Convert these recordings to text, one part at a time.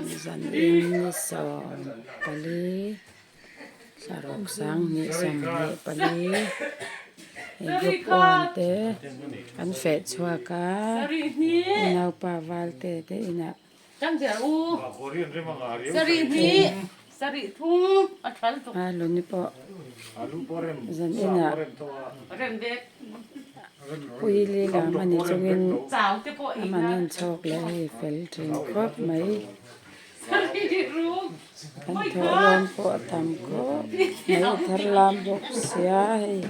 Zanin ni 14 thlaruk 20 24 hei group one te an feh chhuak a unaupa valte te inah. A luni pawh zaninah puili lam a ni chungin aman a inchhawk leh hei fel thin khawp mai. Kan thawhlawm pawh a tam khawp mai a thar lam bawk sia hei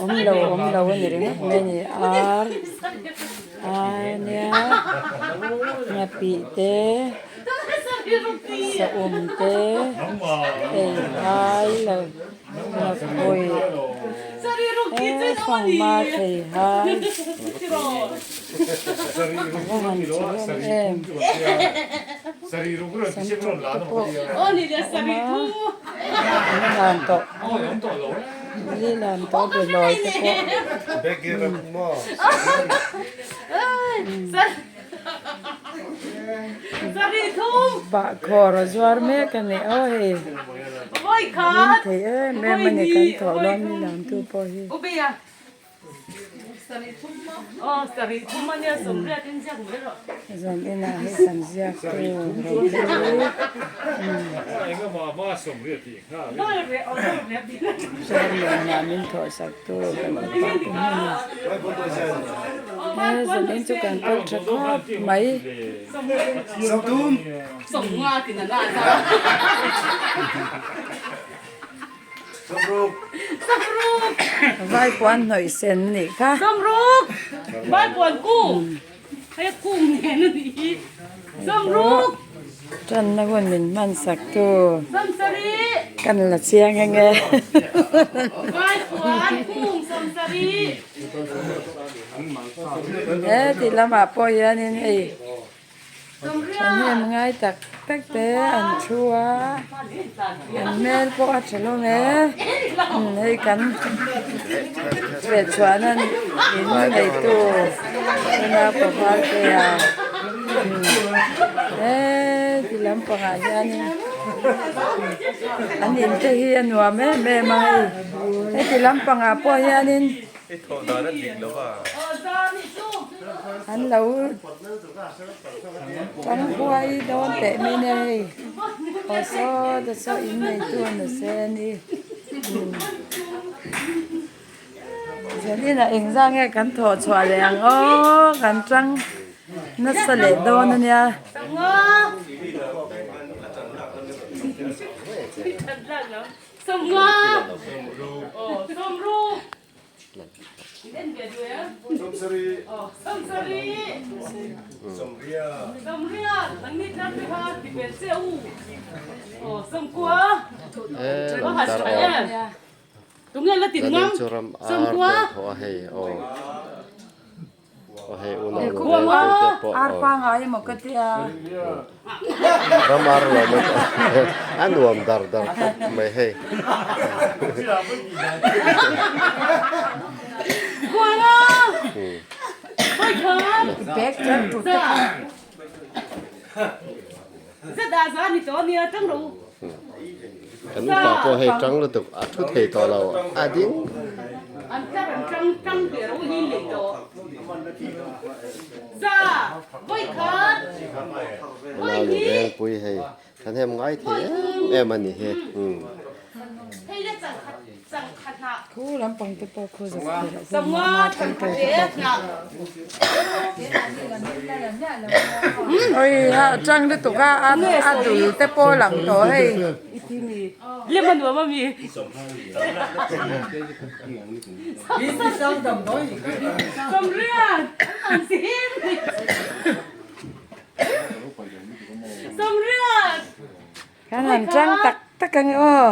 awm lo awm lo a ni ringawt mai a ni ar ar nia nghapih te saum te hei hai lo nghapui he fanghma thei hai a va han tha hlawm em. Sam ṭawk te pawh a awm a, an hlan tawh li lam tawh behlawi te pawh Bahkhawr a zuar mek a ni aw hei hlim thei em em a ni kan thawh lawm ni lam tu pawh hi. Zan inah hei kan ziak tu Hremliana min thawh sak tu kan upa te hmun a he zanin chu kan kal tha khawp mai. Vai puan hnawih sen nih kha. Tanna hun min hman sak tu kan la chiang eng e. He ti lamah pawh hianin hei. Thahnem ngai tak tak te an thu a an hmel pawh a tha hlawm e hei kan hriat chhuah nan in neitu unau paval te a heti lampangah hianin an in te hi a nuam em em a hei heti lampangah pawh hianin. An lo tang huai dawn teh mai nia hei aw saw te saw in neitu an la se a ni zaninah engzah nge kan thawh chhuah leh ang aw kan tang nasa leh dawn a nia. Zanin chu ram ar te an thawh a hei aw aw hei unau nu veng pui te pawh aw ram ar lo mai a nuam dar dar khawp mai hei. Kan upa pawh hei tang lutuk a thu thei tawh lo a ding. Unau nu vengpui hei thahnem ngai thei em em a ni hi. Khu lampang te pawh khu zak thei lah chuan mah mah thei te pawh Oi a tang lutuk a a dul te pawh lang tawh hei. Kan han tang tak tak ang e aw.